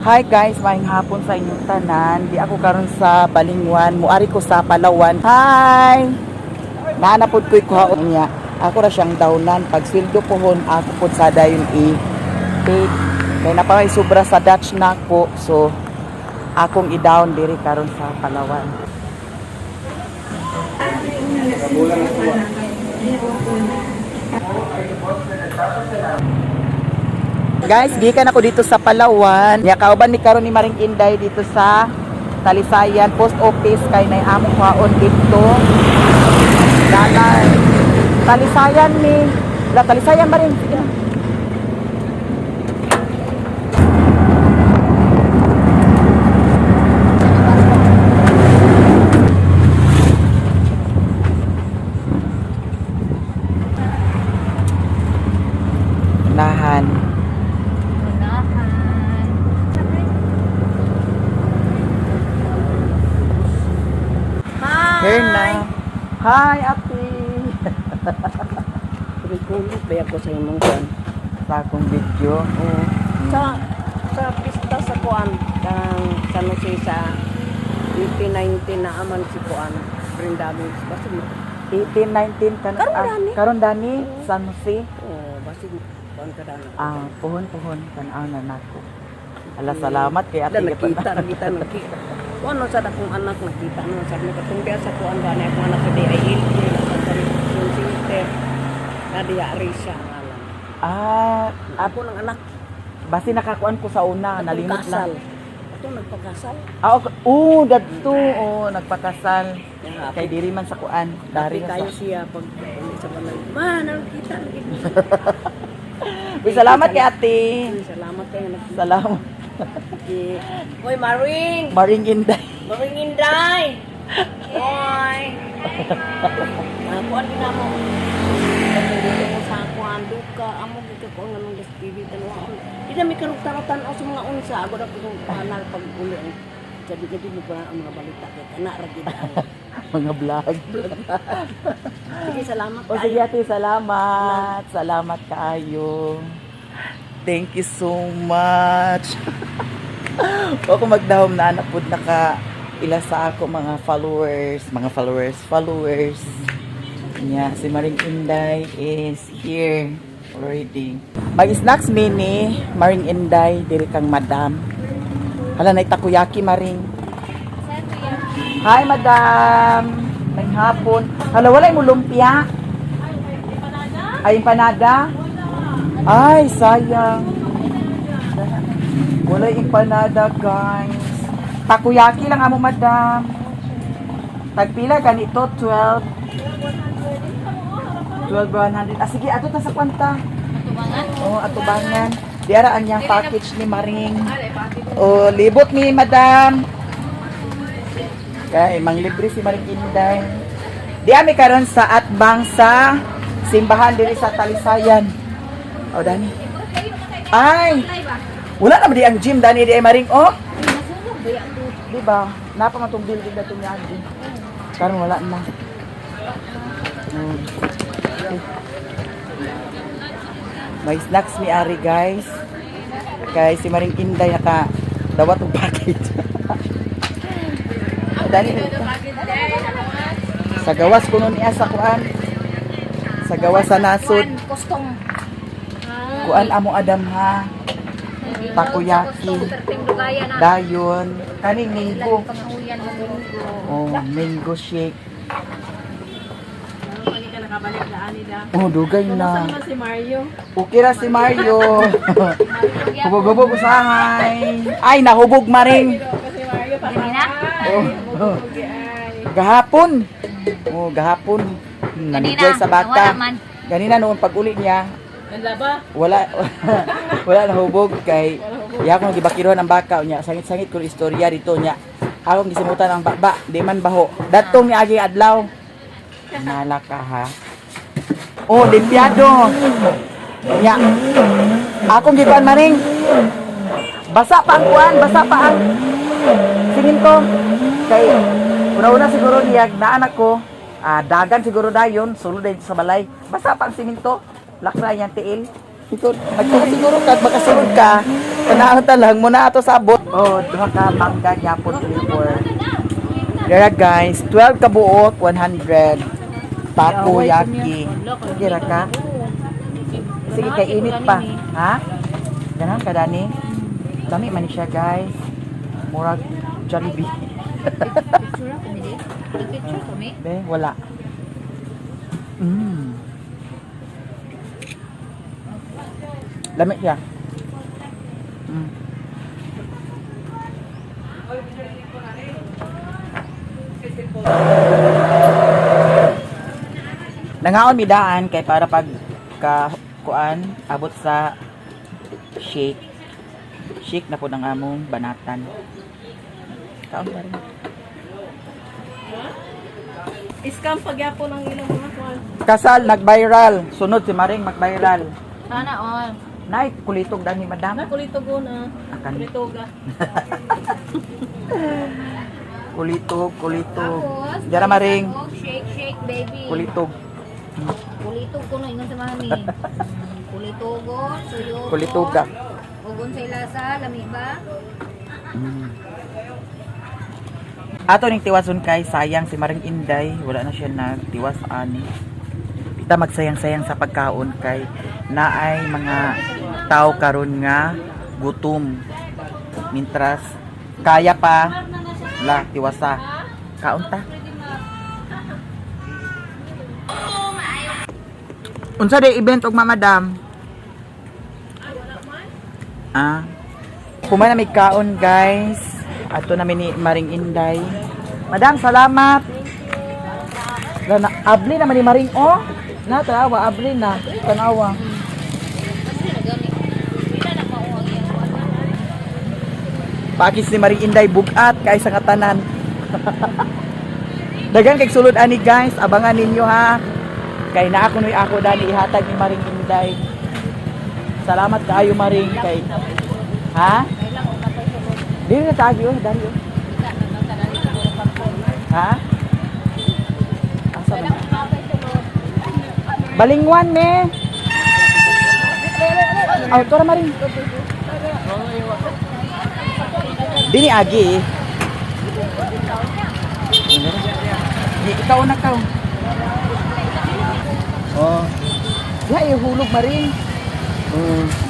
Hi guys, maayong hapon sa inyong tanan. Di ako karon sa Balingwan, muari ko sa Palawan. Hi. Naa na pod ko'y kuhaon niya. Ako ra siyang downan pag sweldo pohon ako pod sa dayon i paid. Kay na pa may sobra sa Dutch nako, so akong i-down diri karon sa Palawan. Guys, gikan ako dito sa Palawan. Nya kauban mi karon ni Maring Inday dito sa Talisayan Post Office kay nay among kwaon dito. Dalan. Talisayan ni. La Talisayan Maring. Sige na. Unahan. Hi! Here na. Hi, ate. Recorded ba ako sa imong kuan? Sa akong video. Oo. Sa pista sa kuan kang sa no si sa 1819 na aman si kuan Brenda Amigos basig mo. 18, 19, karon Karon ah, dani. karon dani, San Jose. Oh, basig kuan ka dana. Ah, puhon puhon tan-aw na nako. Ala, salamat kay ate. Da nakita nakita nakita. Kuan no sa akong anak nakita no sa ni katong biya sa kuan ba na akong anak sa DILG na sa yung center. Na diya siya ang ngalan. Ah, Ako ng anak. basi nakakuan ko sa una, Atong nalimot kasal. lang. Ato nagpakasal. Ah, okay. Oh, dadto. Oh, nagpakasal. Yeah, Kay diri man sa kuan, dari dari na kayo sa. siya pag uli sa balay. Ma, nakita nakita. Uy, salamat kay ate. Uy, salamat kayo nakita. Salamat. Hoy, Maring! Maring Inday. Maring Inday! Hoy! Kuan din mo. Dito mo sa kuan duka amo gid ka kuan nganong das TV tan-awon. Di na mi karug tanaw sa mga unsa ako na kung panal pag uli ang jadi jadi mo pa ang mga balita kay kana ra gid ang. Mga vlog. Sige, salamat O sige ate, salamat. Salamat kaayo. Thank you so much. O kung magdahom na anak pud naka ila sa ako mga followers, mga followers, followers. Nya, si Maring Inday is here already. Mag-snacks mini, Maring Inday, diri kang madam. Hala na takoyaki Maring. Hi madam. May hapon. Hala wala mo lumpia. Ay, empanada? Ay, sayang. Wala empanada, guys. Takoyaki lang amo, madam. Tagpila ganito, 12. 12 100. Ah, sige, ato ta sa kwanta. Tubangan? Oh, atubangan. Diara ang niyang package ni Maring. Oh, libot ni madam. Kay manglibre si Maring Inday. Di ami karon sa atbang sa simbahan diri sa Talisayan. Oh, dani. Ay, wala na ba di ang gym dani di ay Maring oh? Nasunog ba yan? Di ba? Napa man tong building na itong yan. Karon wala na. May snacks mi ari guys. Kay si Maring Inday naka dawat og package. Dali na ito. Sa gawas kuno niya sa kuan. Sa gawas sa nasod. Kostong. Kuan amo Adam ha. Takoyaki. Perting lugayan na. Dayon kaning mango. Pangahuyan o munggo. Oh, mango shake. Oh, dugay na. Si Mario. Okay ra si Mario. Hubog-hubog usahay. Ay, nahubog maring. Si Mario pa. Dili na? Oh. Gahapon. Oh, gahapon. Nanigay sa bata. Wala man. Ganina noon pag uli niya, Nanlaba. wala wala nahubog kay iya akong gibakiruhan ang baka unya sangit-sangit ko istorya dito nya akong gisimutan ang baba di man baho datong ni agi adlaw nala ka ha. Oh, limpiado nya akong gikuan maring basa pa ang kuan, basa pa ang siminto kay una-una siguro niya naan ako ah, dagan siguro dayon sulod dayon sa balay basa pa ang siminto lakra yang tiil. Ikaw, nagtuo siguro ka, makasulod ka. Tanaw ta lang, muna ato sa abot. Oh, duha ka mangga gyapon flavor. Dara guys, 12 ka buok, 100. Takoyaki. Sige ra ka. Sige, kay init pa. Ha? Ganan ka, Dani? Dami man ni siya, guys. Murag Jollibee. Picture ako, Mili. Picture kami. Be, wala. Lami siya. Nangaon mi daan kay para pag ka kuan abot sa shake. Shake na po ng among banatan. Kaon pa rin. Scam pagyapon ang ilang mga kuan. Kasal nag-viral. Sunod si Maring mag-viral. Sana all. Nay, kulitog dani madam. Na kulitogon ah. Akan. Kulitoga. Kulitog, kulitog. Tapos, Diyan na, Maring. og shake, shake, baby. Kulitog. Kulitog ko no, ingon sa mami. Kulitogon, suyogon. Kulitoga. Ugon sa ilasa, lami ba? Ato ning tiwason kay sayang si Maring Inday, wala na siya nagtiwas ani. Kita magsayang-sayang sa pagkaon kay naay mga tao karon nga gutom. Mintras kaya pa la tiwasa. Kaon ta. Unsa day event og Madam? Ah. Kumain na may kaon, guys. Ato namin ni Maring Inday. Madam, salamat. Wala na, abli naman ni Maring, oh. Na, tanawa, abli na. Tanawa. Pakis ni Maring Inday, bugat kay sa katanan. Dagan kay sulod ani guys, abangan ninyo ha. Kay naa kunoy ako dani ihatag ni Maring Inday. Salamat kaayo Maring kay Ha? Dili na taagi oh, dali oh. Ha? Asa ba? Balingwan me. Aw, tora Maring. Dini agi eh. Di, ikaw na ka. Oh. Diha ihulog maring.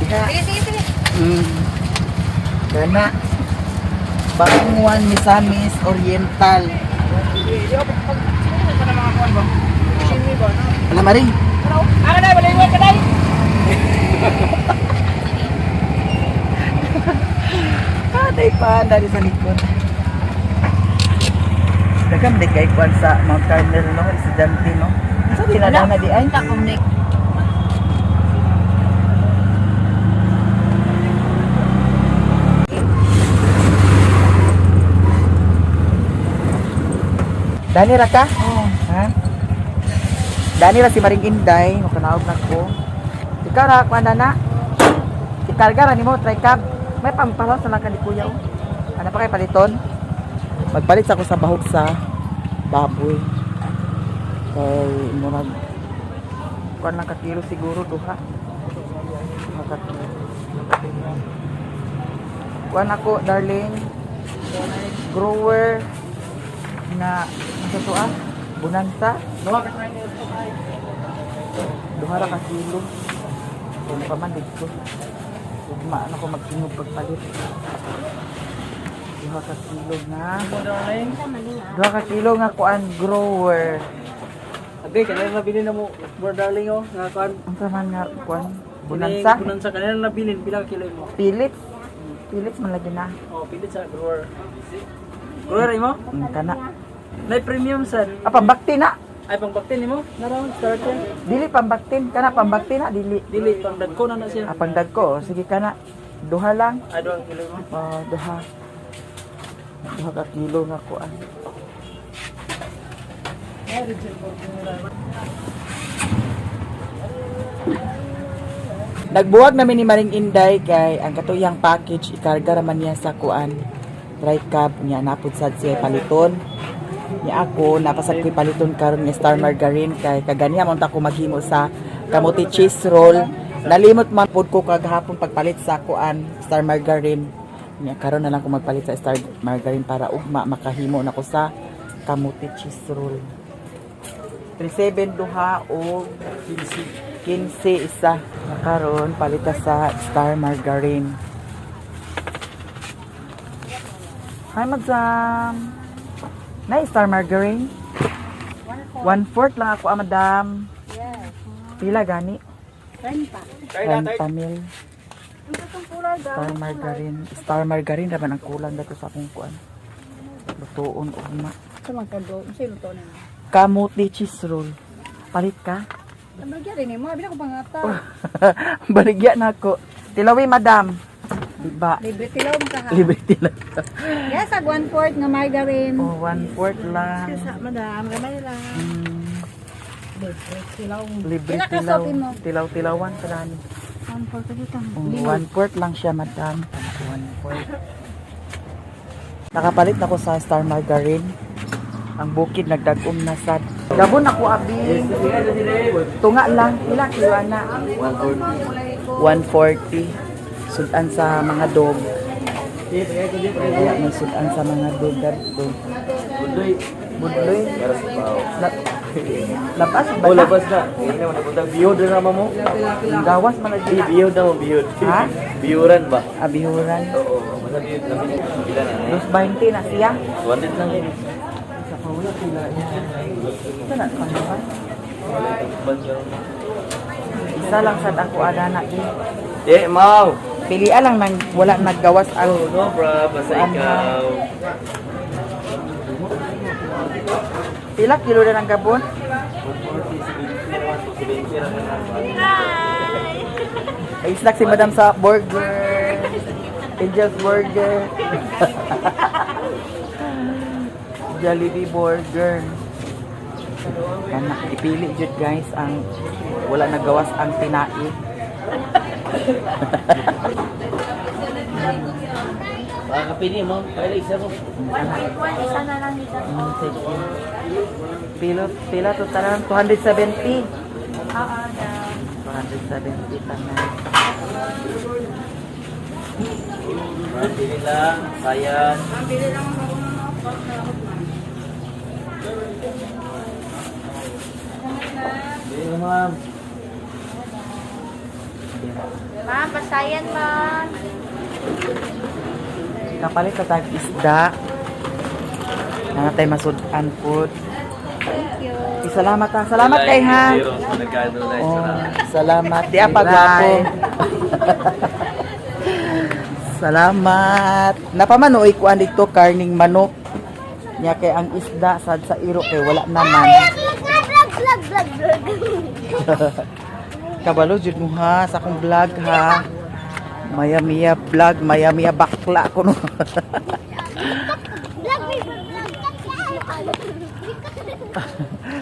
Diha. Sige, sige, sige. Kana. Balingwan Misamis Oriental. Alam maring. Ara na balingwan ka dai. Patay pa dari sa likod. Daghan di kay kwan sa Mount Carmel no, estudyante no. Sa tinadana di ay. Takong neck. Dani ra ka? Oo. Ha? Dani ra si Maring Inday, makanaog na ko. Ikaw ra kuan na na. Ikarga ra nimo try cab. May pampalaw sa lang ka ni kuya oh. Ano pa kay paliton? Magpalit sa ako sa bahog sa baboy. Kay murag kuan lang ka kilo siguro duha. Duha ka kilo. Kuan ako darling. Grower na sa tuwa bonanza duha ra ka kilo kung pa man dito ugma na ko magtingog pagpalit duha ka kilo nga duha ka kilo nga kuan grower. Abi, kanina nabilin na mo, bro darling oh, nga kuan. Unsa man nga kuan bonanza? Bonanza kanina nabilin pila ka kilo mo. Pellets, pellets man lagi na. Oh, pilit sa grower. Grower imo? Kana. Nay premium sad. Ah, pambakti na. Ay pangbakti nimo? Naroon starter. Dili pambaktin kana, pambakti na dili. Dili pangdagko na na siya. Ah, pangdagko oh. Sige kana, duha lang. Ay duha ka kilo mo. Oh, duha. Duha ka kilo nga kuan. Nagbuwag namin ni Maring Inday kay ang katuyang package ikarga raman niya sa kuan. Try cab niya napud sad siya paliton. Niya ako napasad ko'y paliton karon nga star margarine kay kaganiya man ta ko maghimo sa kamote cheese roll. Nalimot man pod ko kagahapon pagpalit sa kuan Star Margarine. Nya karon na lang ko magpalit sa Star Margarine para ugma makahimo na ko sa kamuti cheese roll. 37 duha o 15 15 isa. Karon palita sa Star Margarine. Hi, madam. Na Star Margarine? 1/4 lang ako, ah, madam. Yes. Pila gani? 30. 30 mil. Star Margarine. Star Margarine naman ang kulang dato sa akong kuan. Lutuon ugma. Sa magkado, unsa luto na? Kamuti cheese roll. Palit ka? Tamalagyan rin mo, abi na ko pangata. Baligya na ako. Tilawi, madam. Diba? Libre tilaw mo ka ha. Libre tilaw. Yes, ag 1/4 nga margarine. Oh, 1/4 lang. Sa madam, gamay lang. Libre tilaw. Libre Pila ka tilaw. sopi mo? Tilaw-tilawan ka lang. 1/4 ka dito. Oh, 1/4 lang siya, madam. 1/4. Nakapalit na ko sa Star Margarine. Ang bukid nagdag-um na sad. Gabon ako abi. Tunga lang pila kilo ana. 140. Sudan sa mga dog. Wala may sudan sa mga dog gadto. Budloy. Budloy. Para sa pao. Labas ba? Oh, labas na. Hindi naman napunta. Bihod na naman mo. Gawas man lagi. Di, bihod na mo, bihod. Ha? Bihuran ba? Abihuran. Oo, basta bihod na. Pila na eh. 2.20 na siya. 200 lang yun. Sa pawala pila niya. Ito na panglaban. Isa lang sad ako adana eh. Eh, mau. Pilian lang nang wala naggawas ang Oh, no, bro. Basta Kuan ha. ikaw. Pila kilo na ng gabon? 140, 70, 70 lang na. Ay, snack si Madam sa burger. Angel's Burger. Jollibee Burger. Kana, ipili jud guys ang wala nagawas ang tinai. Baka kapili mo. Pwede isa mo. 1.1 isa na lang dito. Sige. Pila, pila to tanan 270. Oo, daw. 270 tanan. Pili lang. Sayang. Pili lang ako ng Pili lang, ma'am. Ma'am, pasayan ma'am. Kapalit sa tag isda. Nanatay masud-an food. Thank you. Salamat ha. Salamat kay ha. Zero. Nagkano na Oh, salamat. Di apa gwapo. Salamat. Napamanoy ko dito karning manok. Nya kay ang isda sad sa iro kay wala naman. Vlog, vlog, vlog, vlog. Kabalo jud mo ha sa akong vlog ha. Maya miya vlog, maya miya bakla ko no. Vlog, baby, vlog.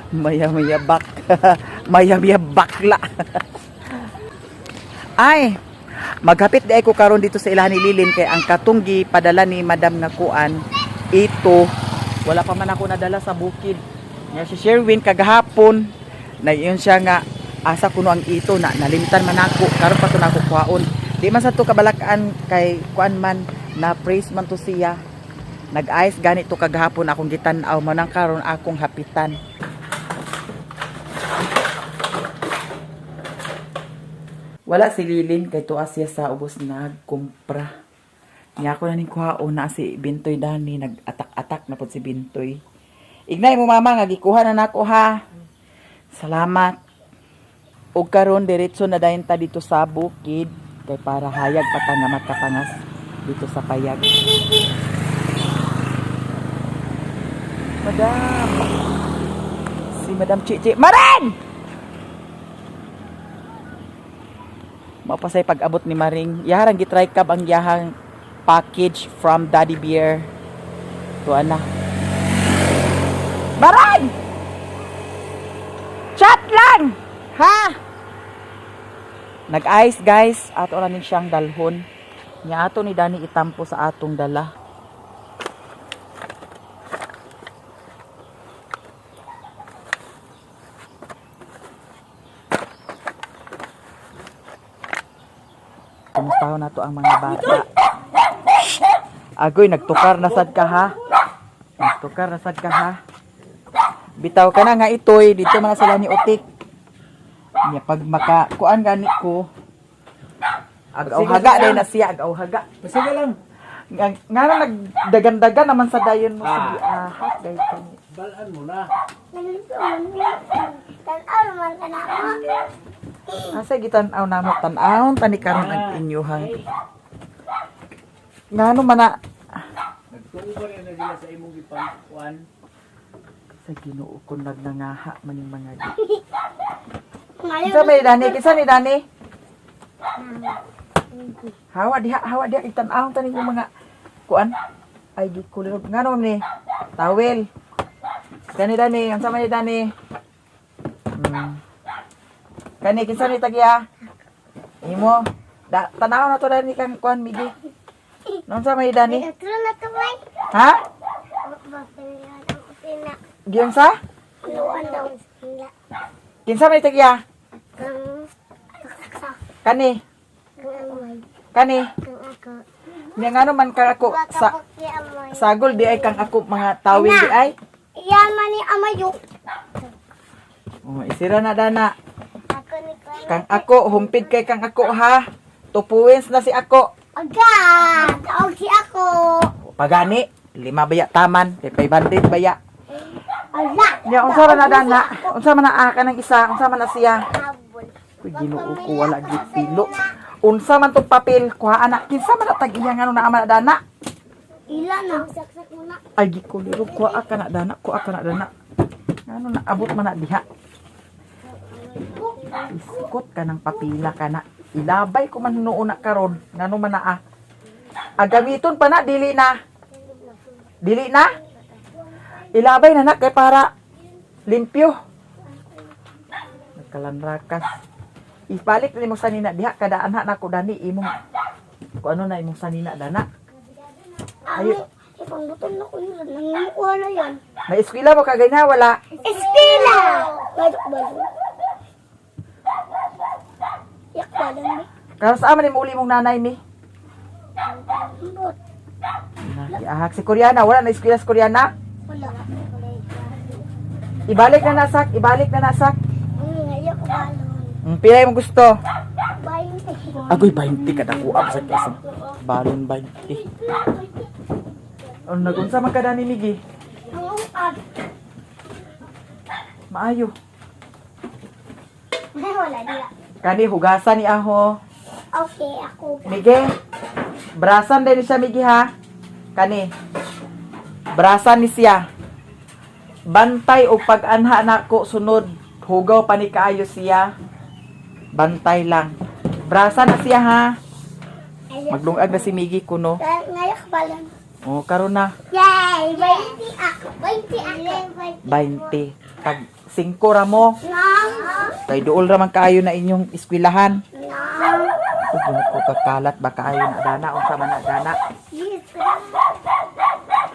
Maya miya bak. Maya miya bakla. Ay, maghapit di ay ko karon dito sa ilahan ni Lilin kay ang katunggi padala ni Madam nga kuan ito wala pa man ako nadala sa bukid. Nya si Sherwin kagahapon na yun siya nga asa kuno ang ito na nalimtan man ako karon pa to nako kuhaon. Di man sa to kabalakan kay kuan man na praise man to siya. Nag-ayos ganito kagahapon akong gitan-aw mo nang karon akong hapitan. Wala si Lilin kay tuwa siya sa ubos nagkumpra. Nya ako na ning kuhaon na si Bintoy Dani nag-atak-atak na pod si Bintoy. Ignay mo mama nga gikuha na nako ha. Salamat. Og karon diretso na dayon ta dito sa bukid kay para hayag pa ta nga makapangas dito sa payag. Madam. Si Madam Chichi. Maring! Mapasay pag-abot ni Maring. Yaharang gitry kab ang yahang package from Daddy Beer. Tuwa na. Maring! Chat lang! Ha? Nag-ice guys. Ato ra ni siyang dalhon. Nya ato ni Dani itampo sa atong dala. Kumustahon nato ang mga bata. Agoy, nagtukar na sad ka ha. Nagtukar na sad ka ha. Bitaw ka na nga itoy, dito man na sila ni Utik. Nya pag maka kuan gani ko. Agaw haga dai na siya, agaw haga. Pasiga lang. Nga nga na nagdagandagan naman sa dayon mo sige ahak dai kani. Balaan mo na. Tanaw naman ka na ako. Asa gitan-aw namo tan-awon tani karon ang inyuhang. Ngano man na Nagtuo ba rin na sila sa imong gipangkuan? sa Ginoo ko nagnangaha man yung mga di. Ngayon. Kinsa may Dani? Kinsa ni Dani? Hawa diha, hawa diha itan-awon tani yung mga kuan. Ay gikulirog ngano man ni? Tawel. Kani Dani, unsa man ni Dani? Kani kinsa ni tagya? Imo. Da, tanaw na to Dani kang kuan migi. Unsa man ni Dani? Ito na to, bay. Ha? Bakit ang pina? Giyon sa? Luan daw sila. Kinsa man ni tagya? Kang saksak. Kani, Kang amoy. kani. Kang ako. Nya ngano man ka ako sa Bakapok ni amoy. sagol di ay kang ako mga tawil di ay. Iyan man ni amayo. Oh, isira na dana. Ako ni Kuya. Kang ako, humpid kay kang ako ha. Tupuwins na si ako. Aga! Taog si ako. Pagani, lima baya taman, kay 500 baya. Ala! Nya unsa man na dana? Unsa man na ah, kanang isa? Unsa man na siya? Habol. Uy, Ginoo ko wala gid pilo. Unsa man tong papel? Kuha ana kinsa man na tag-iya ngano naa man na dana? Ila na. Saksak mo na. Ay gikuliro kuha ka na dana, kuha ka na dana. Ngano na abot man na diha? Iskot ka ng papila ka na. Ilabay ko man hinuon na karon. Ngano man na ah. Agamiton pa na, dili na. Dili na. Ilabay na na kay para limpyo. Nagkalanrakas. Ibalik na imong sanina diha kada anak na ko dani imong kung ano na imong sanina dana. Ami, ipangbuton na ko yun. Nangimukuha na yan. May eskwela mo kagay na wala. Estela! Balok, balok. Yak, balon, bi. Karon sa man uli mong nanay mi? Ambot. Ahak si Koreana, wala na eskwela si Koreana. Wala. Ibalik na nasak, ibalik na nasak. Yak, balon. Pila imong gusto? 20. Agoy 20 kada kuha sa kesa. Balon 20. Ano nagunsa man kada ni Migi? Ang ungkag. Maayo. Wala diya. Kani hugasan ni aho. Okay, ako. Migi. Brasan din siya Migi ha. Kani. Brasan ni siya. Bantay o pag-anha nako sunod. Hugaw pa ni kaayo siya. Bantay lang. Brasan na siya ha. Maglungag na si Migi kuno. Ngayak balon. O karon na. Yay! 20 ako. 20 ako. 20. Pag 5 ra mo, Nang. kay duol ra man kaayo na inyong eskwelahan. Nang. Ug ko kakalat ba kaayo na dana unsa man na dana. Yes.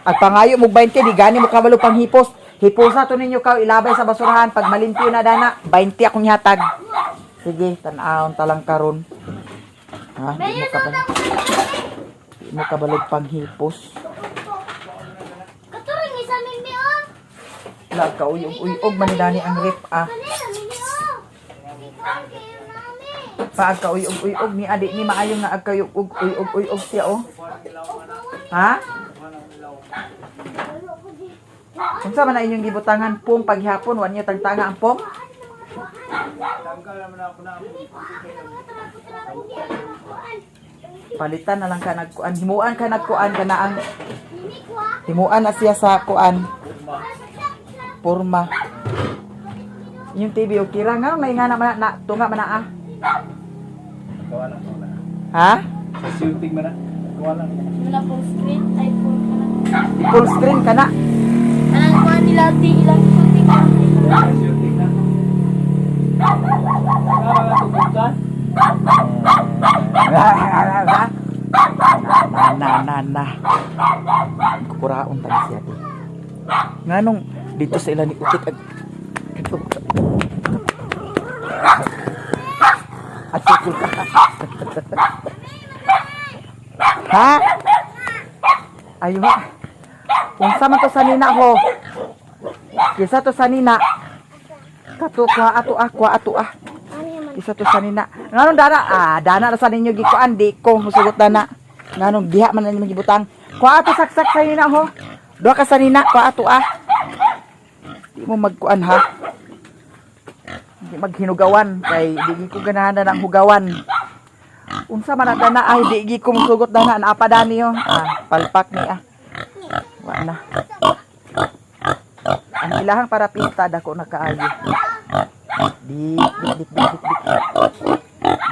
At pangayo mo 20 di gani mo kabalo pang hipos. Hiposa to ninyo kaw ilabay sa basurahan pag malimpyo na dana 20 akong ihatag. Sige, tan-awon ta lang karon. Ha, di mo kabalo. Di mo kabalo pang hipos. Katurang isa mimi oh. La ka uyog-uyog man ni dani ang rep ah. Kanina mimi oh. Ikaw kayo nami. Paag ka uyog-uyog ni adi ni maayo nga ag kayo uyog-uyog siya oh. Ha? Unsa man na inyong gibutangan pong paghapon wa niyo tagtanga ang pong? Tanggal naman ako na. Palitan na lang ka nagkuan, himuan ka nagkuan kana ang himuan na siya sa kuan. Porma. Inyong TV okay ra nga may nga na man na tunga man na ah. Gawa lang ako na. Ha? Sa shooting man na. Gawa lang. Wala full screen, ay full ka na. Full screen ka na. Anang kuha nila ti ilang shooting ka. Sa shooting na. Tama ka tubukan. Na na na na. Kukuraon tani siya di. Nganong dito sa ilan ni Utit ag At ka. Ha? Ayuha. Unsa man to sa nina ho? Kisa to sa nina. Kato kwa ato ah, kwa ato ah. Kisa to sa nina. Nganong dana? Ah, dana na sa ninyo gikuan di ko musugot dana. Nganong diha man na ninyo gibutang. Kwa ato saksak sa nina ho. Duha ka sa nina, kwa ato ah. Di mo magkuan ha. Di maghinugawan kay di ko ganahan na ng hugawan. Unsa man na dana ay di gi ko musugot dana naapa dani yo. Ah, palpak ni ah. Wa na. Ang ilahang para pista dako na kaayo. Dik dik dik dik dik dik.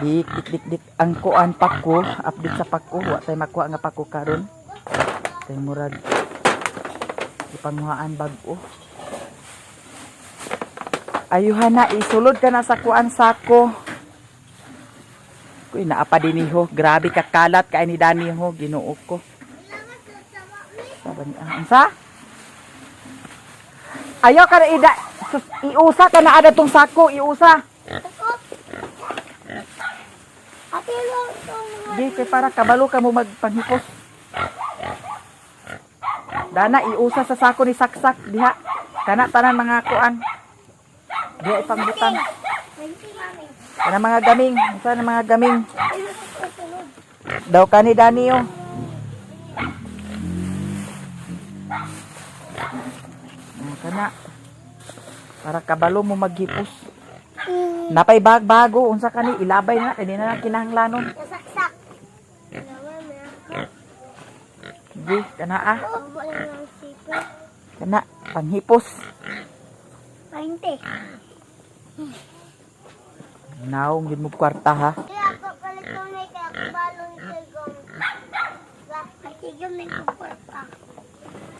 Dik dik dik dik. Ang kuan pako, update sa pako, wa tay makuha nga pako karon. Kay murag ipanguhaan bag-o. Ayuhan na, isulod ka na sa kuan sako. Kuy, naapa din ho. Grabe kakalat kay ni Dani ho. Ginoo ko. Sabi niya, unsa? Ayaw ka na ida. Sus, iusa ka na ada tong sako, iusa. Ate, lang itong mga Di kay para kabalo ka mo magpanghipos. Dana iusa sa sako ni Saksak diha. Kana tanan mga kuan. Diha ipangbutang. 20, mami. Kana mga gaming, unsa na mga gaming? Ay, nasusunod. Daw kani Dani oh. Ah, kana. Para kabalo mo maghipos. Napay bag bago unsa kani ilabay na kay di na na kinahanglanon. Nasaksak. Naman na. Di kana ah. Opo lang ng sipit. Kana panghipos. 20. Naong gid mo kwarta ha. Kaya papalit ko na kaya balon tigong. Tigong na yung kwarta.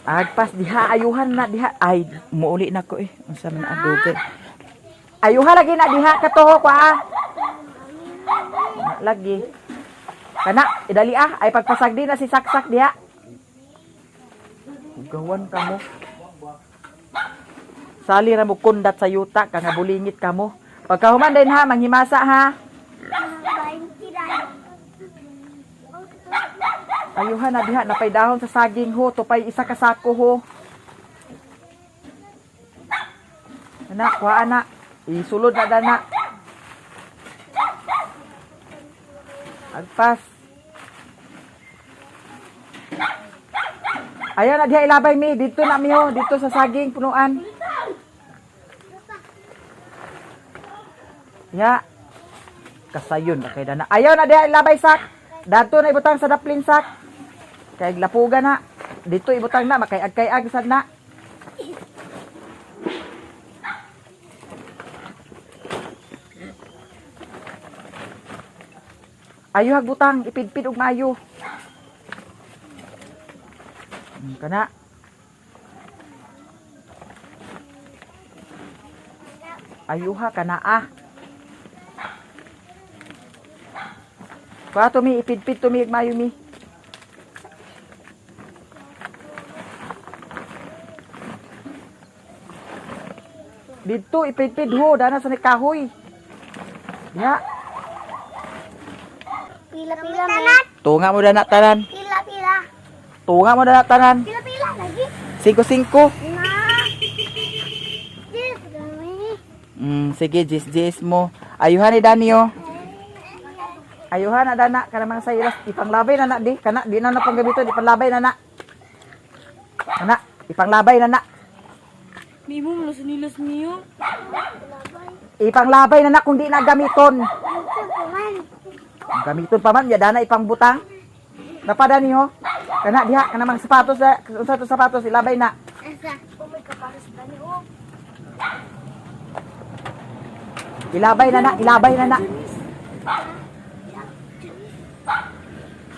Agpas diha ayuhan na diha ay muuli na ko eh unsa man adugay. Ayuhan lagi na diha katuho ko ah. Na, lagi. Kana idali ah ay pagpasagdi na si Saksak diha. Gawan ka mo. Sali ra mo kundat sa yuta ka nga bulingit ka mo. Pagkahuman din ha manghimasa ha. 20 lang. Ayuhan na diha napay dahon sa saging ho tupay isa ka sako ho. Ana, kuha na. Isulod na dana. Agpas. Ayaw na diha ilabay mi dito na mi ho, dito sa saging punuan. Ya. Kasayon na kay dana. Ayaw na diha ilabay sak. Dato na ibutang sa daplin sak. Kay lapuga na. Dito ibutang na makay agkay-ag sad na. Ayo hagbutang ipidpid og maayo. Kana. Ayuha kana ah. Kuha to mi ipidpid to mi maayo mi. Dito ipidpid ho dana sa kahoy. Ya, Pila-pila na. tunga mo dana tanan. Pila-pila. Tunga mo dana tanan. Pila-pila lagi. 5-5. Na. Yes, gami. Sige, jis jis mo. Ayuhan ni Dani oh. Ayuhan na dana kana mga saylas ipanglabay na na di kana di na na panggamiton ipanglabay na na. Kana ipanglabay na na. Mimo mo sa nilas niyo. Ipanglabay na na kung di na gamiton. Ito man. Gamiton pa man ya dana ipangbutang. Napada ni ho. Kana diha kana mga sapatos da, unsa to sapatos ilabay na. Asa. Umay ka para sa dani oh. Ilabay na na, ilabay na na.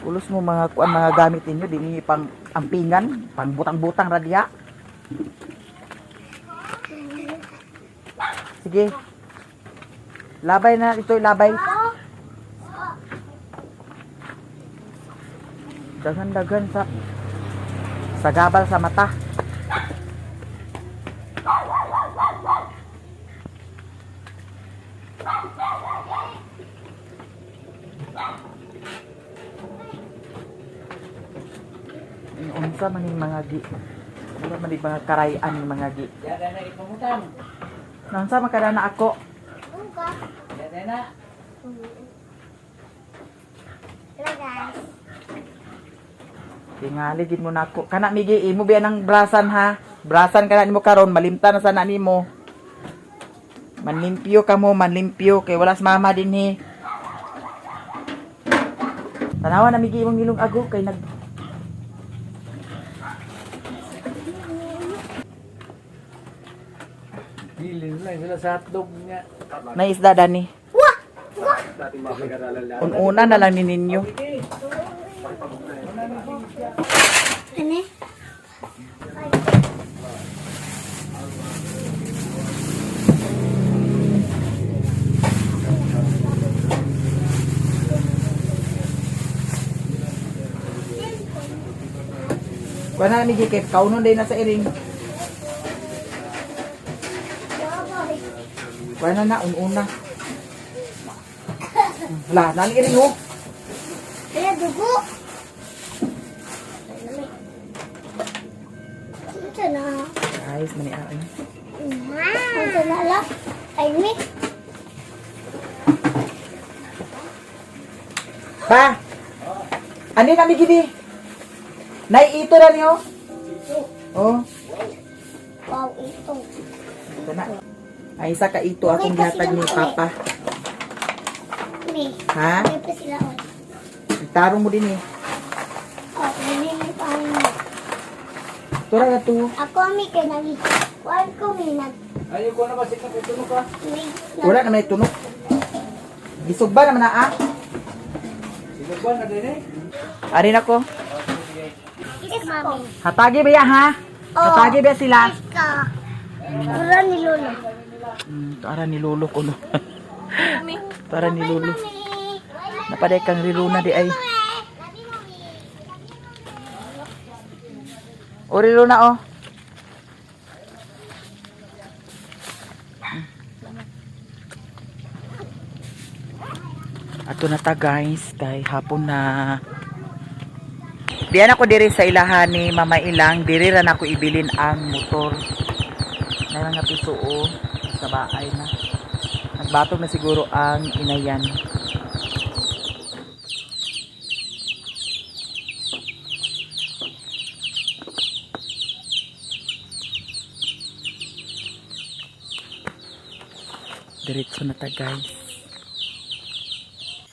Ulos mo mga kuan mga gamit ninyo di ninyo pang ampingan, pang butang-butang ra diha. Sige. Labay na ito, ilabay. Daghan-daghan sa sagabal sa mata. Unsa man ning mga gi? Unsa man ning mga karayan ning mga gi? Yada na ipamutan. Naunsa man kada na ako? Buka. Yada na. Hello guys. Tingali gid mo nako. Kana migi imo biya ng brasan ha. Brasan kana nimo karon malimta na sana nimo. Manlimpyo ka mo, manlimpyo kay wala sa mama dinhi. Tanawa na migi imong ilong ago kay nag. Bilin lang sila sa hotdog niya. May isda dani. Wah! Wah! Ununa na lang ni ninyo. Ano? Kuha na migi kay kaunon day na sa iring. Kuha na na ununa. La, nani iring oh. Kaya dugo. Ito na. Guys, mani ay. Ito na lang. Ay, mi. Pa. Ani na migi di. Nay ito na niyo. Oh. Wow, ito. Ito na. Ay, isa ka ito akong gihatag ni Papa. Mi. Ha? May pa sila. Oh, Tarong mo din eh. Oh, may may pa mo. Tura na to. Ako, mi, kay nagi. Kuan ko, mi, nag. Ayaw ko na ba sikat ito ka? Mi, Wala naman ay tunok. Gisugba naman na ah. Sinugban na din eh. Arin ako. Kiss mami. Hatagi ba ya ha? Oh. Hatagi ba sila? Kiss ka. Tura ni Lolo. Tara ni Lolo ko no. Tara ni Lolo. Mami. Napaday kang riluna di ay. O riluna oh. Ato na ta guys, kay hapon na. Diyan ako diri sa ilahan ni Mama Ilang, diri ra nako ibilin ang motor. Na mga piso oh, sa baay na. Nagbatog na siguro ang inayan. Diretso na ta guys.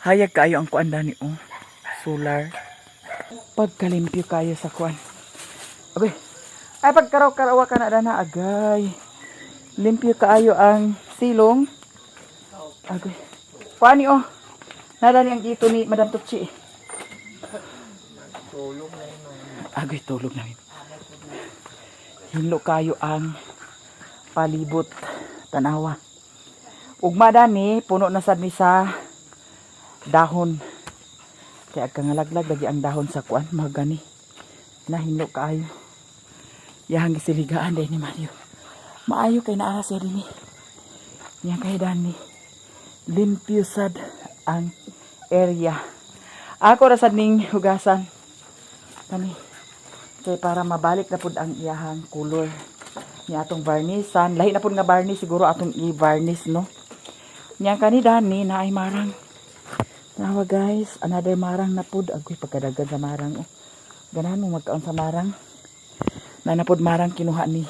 Hayag kayo ang kuan dani oh. Solar. Pagkalimpyo kayo sa kuan. Abay. Ay pagkaraw-karawa ka na dana agay. Limpyo kaayo ang silong. Agay. Kuan ni oh. Nadani ang ito ni Madam Tutsi. Agay tulog namin. Hinlo kayo ang palibot tanawa. Ugma dani puno na sad ni sa dahon. Kaya agkangalaglag lagi ang dahon sa kuan magani. Nahinlo kaayo. Yahang gisiligaan day ni Mario. Maayo kay naa siya dinhi. Niya kay dani. Limpyo sad ang area. Ako ra sad ning hugasan. Kani. Kay para mabalik na pud ang iyahang color ni atong varnishan. Lahi na pud nga varnish siguro atong i-varnish no. Niya kani dani na ay marang. Nawa guys, another marang na pud. Agoy pagkadagan sa marang oh. Ganahan mo magkaon sa marang. Na napud marang kinuha ni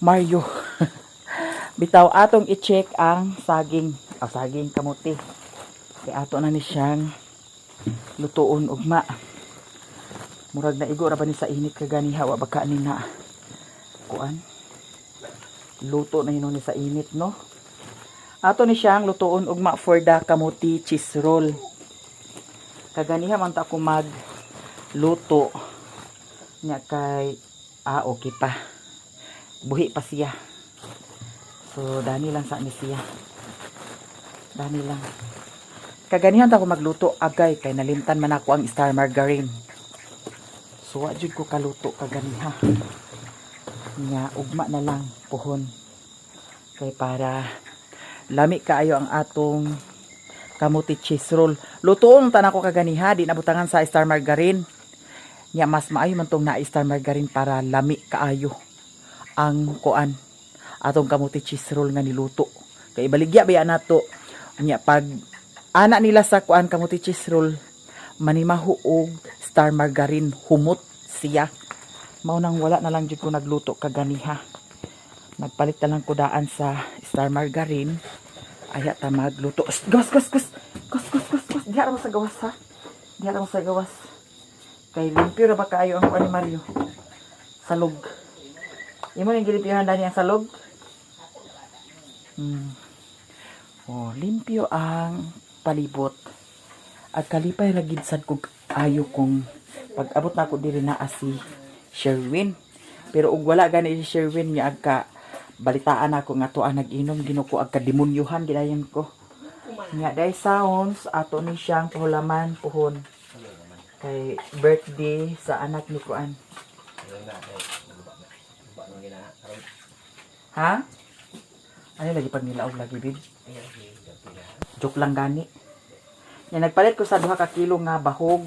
Mario. Bitaw atong i-check ang saging. Ah, saging kamuti. Kay ato na ni siyang lutuon ugma. Murag na igo ra ba ni sa init kaganiha wa baka ni na kuan. Luto na hinon ni sa init no. Ato ni siyang lutuon ugma for the kamuti cheese roll. Kaganiha man ta ko mag luto nya kay ah okay pa. Buhi pa siya. So dani lang sa ni siya. Dani lang. Kaganihan ta ko magluto agay kay nalimtan man ako ang star margarine. So wa jud ko kaluto kaganiha. Nya ugma na lang puhon. Kay para lami kaayo ang atong kamuti cheese roll. Lutoon ta nako kaganiha, di nabutangan sa star margarine. Nya mas maayo man tong naa star margarine para lami kaayo ang kuan atong kamuti cheese roll nga niluto. Kay ibaligya ba yan nato. Nya pag ana nila sa kuan kamuti cheese roll manimaho og star margarine humot siya. Mao nang wala na lang jud ko nagluto kaganiha. Nagpalit na lang ko daan sa star margarine. Aya ta magluto. Shh, gawas, gawas, gawas. Gawas, gawas, gawas, gawas. Diha ra mo sa gawas ha. Diha ra mo sa gawas. Kay limpyo ra ba kaayo ang kuan ni Mario? Salog. Imo ning gilimpyohan dani ang salog? Oh, limpyo ang palibot. At kalipay ra gid sad kog ayo kung pag-abot na ako diri naa si Sherwin. Pero og wala gani si Sherwin nga agka balitaan ako nga tuwa nag-inom ginuko agka demonyohan gidayon ko. Nga day sounds ato ni siyang puhulaman puhon kay birthday sa anak ni Kuan. Ha? Ano lagi pag nilaog lagi bib? Joke lang gani. Nya nagpalit ko sa 2 ka kilo nga bahog.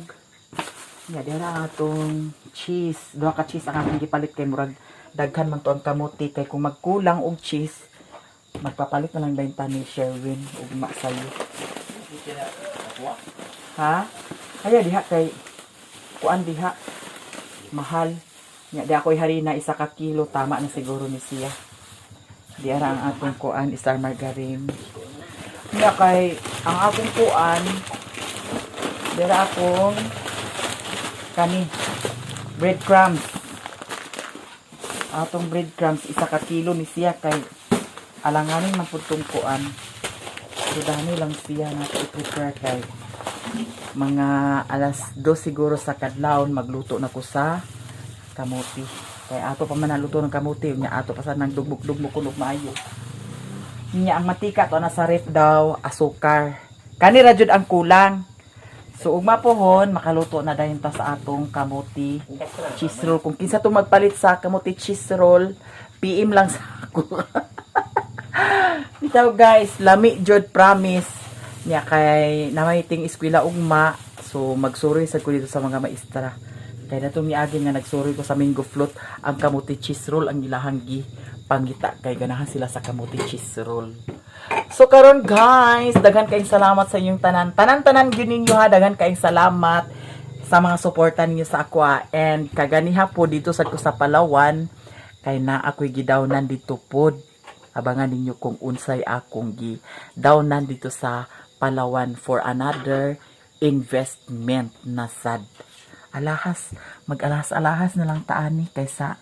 Nya dira ang atong cheese, 2 ka cheese ang akong gipalit kay murag daghan man to ang kamote kay kung magkulang og cheese magpapalit na lang dayon ta ni Sherwin ugma sayo. Ha? Kaya diha kay kuan diha mahal. Nya di ako'y harina 1 ka kilo tama na siguro ni siya. Di ara ang atong kuan star margarine. Nya kay ang akong kuan dira akong kani breadcrumbs. Atong breadcrumbs 1 ka kilo ni siya kay alanganin man pud tong kuan. So dani lang siya na i-prepare kay mga alas 2 siguro sa kadlawon magluto na ko sa kamote. Kaya ato pa man naluto ng kamote, nya ato pa sa nang dugmok-dugmok kuno maayo. Nya ang matika to na sa ref daw asukar. Kani ra jud ang kulang. So ugma pohon makaluto na dayon ta sa atong kamote cheese roll. Kung kinsa to magpalit sa kamote cheese roll, PM lang sa ako. Bitaw guys, lami jud promise. Nya kay namay ting eskwela ugma, so magsuroy sad ko dito sa mga maestra. Kay natong miagi nga nagsuroy ko sa mango float, ang kamote cheese roll ang ilahang gi pangita kay ganahan sila sa kamote cheese roll. So karon guys, daghan kayong salamat sa inyong tanan. Tanan-tanan gyud ninyo ha, daghan kayong salamat sa mga suporta ninyo sa ako ah. And kaganiha po dito sad ko sa Palawan kay na ako'y gidawnan dito pod. Abangan ninyo kung unsay akong gidawnan dito sa Palawan for another investment na sad. Alahas, mag-alahas-alahas na lang taani kaysa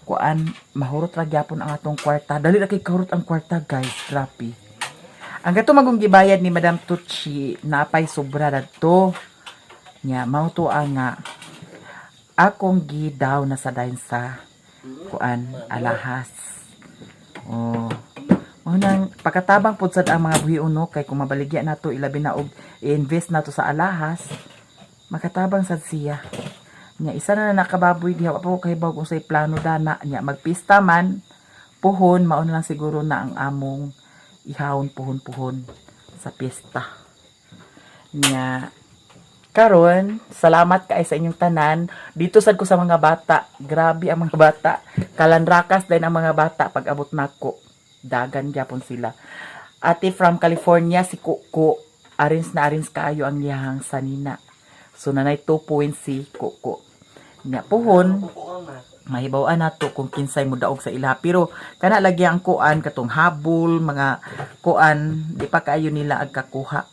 kuan mahurot ra gyapon ang atong kwarta. Dali ra kay kahurot ang kwarta guys, grabe. Ang gato magong gibayad ni Madam Tucci napay sobra dadto. Nya mao to ang nga akong gidaw na sa dayon sa kuan alahas. Oh. Mao nang pakatabang pud sad ang mga buhi uno kay kung mabaligya nato ilabi na og i-invest nato sa alahas, makatabang sad siya. Nya isa na na nakababoy diha wa pa ko kahibaw kung say plano dana nya magpista man puhon mao na lang siguro na ang among ihawon puhon-puhon sa piyesta. Nya karon, salamat kay sa inyong tanan. Dito sad ko sa mga bata. Grabe ang mga bata. Kalanrakas din ang mga bata pag abot nako. Dagan gyapon sila. Ate from California si Kuko. Arins na arins kaayo ang iyahang sanina. So nanay 2 points si Kuko. Nya puhon mahibaw-an nato kung kinsay mo daog sa ila pero kana lagi ang kuan katong habol mga kuan di pa kaayo nila agkakuha,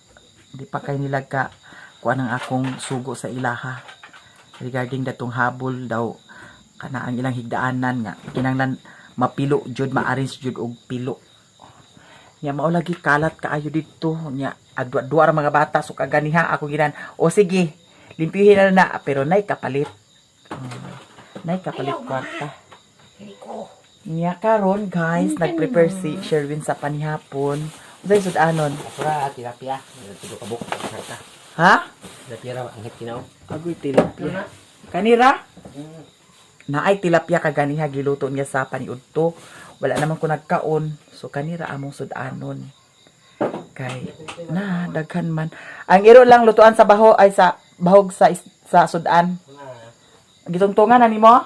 di pa kay nila ka kuan ang akong sugo sa ilaha regarding datong habol daw kana ang ilang higdaanan nga kinahanglan mapilo jud ma-arrange jud og pilo. Nya mao lagi kalat kaayo didto nya agduwa-duwa ra mga bata so kaganiha ako ginan o sige limpyuhin na na pero nay kapalit. Nay kapalit kwarta. Nya karon guys, nag-prepare si Sherwin sa panihapon. Unsay sud-anon? Pura, tilapia. Tulo ka buk. Sarta. Ha? Tilapia ra, ang kinaw. Agoy tilapia. Kanira? Naay tilapia kaganiha giluto niya sa paniudto. Wala naman ko nagkaon. So kanira among sud-anon. Kay na daghan man. Ang iro lang lutuan sa baho ay sa bahog sa sudan. Gitungtungan na nimo?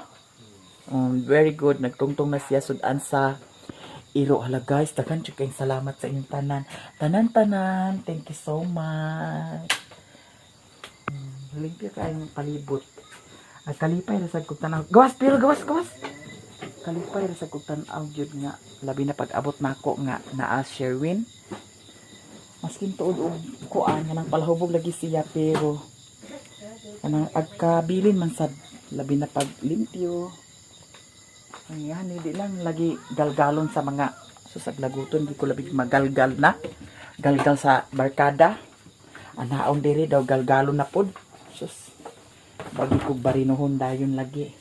Very good. Nagtungtong na siya sudan sa iro. Hala guys, daghan jud kayong salamat sa inyong tanan. Tanan tanan, thank you so much. Limpyo kayong palibot. Ay kalipay ra sad kog tan-aw. Gawas pero gawas gawas. Kalipay ra sad kog tan-aw gyud nga labi na pag-abot nako nga naa Sherwin. Maskin tuod og kuan nga nang palahubog lagi siya, pero kanang agkabilin man sad labi na pag limpyo. Ayan, hindi lang lagi galgalon sa mga susaglaguton, di ko labi magalgal na. Galgal sa barkada. Anaon diri daw galgalon na pod. Sus. Bagi ko barinohon dayon lagi.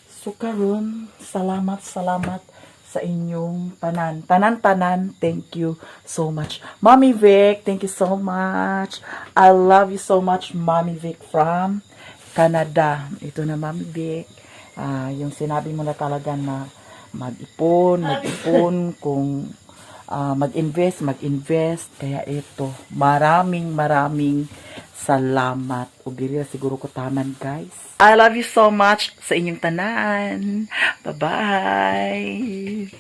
So karon, salamat, salamat sa inyong tanan. Tanan tanan, thank you so much. Mommy Vic, thank you so much. I love you so much, Mommy Vic from Canada. Ito na, Mommy Vic. Ah, yung sinabi mo na talaga na mag-ipon, mag-ipon kung mag-invest, mag-invest. Kaya ito, maraming maraming salamat. O diri na siguro ko taman, guys. I love you so much sa inyong tanan. Bye-bye.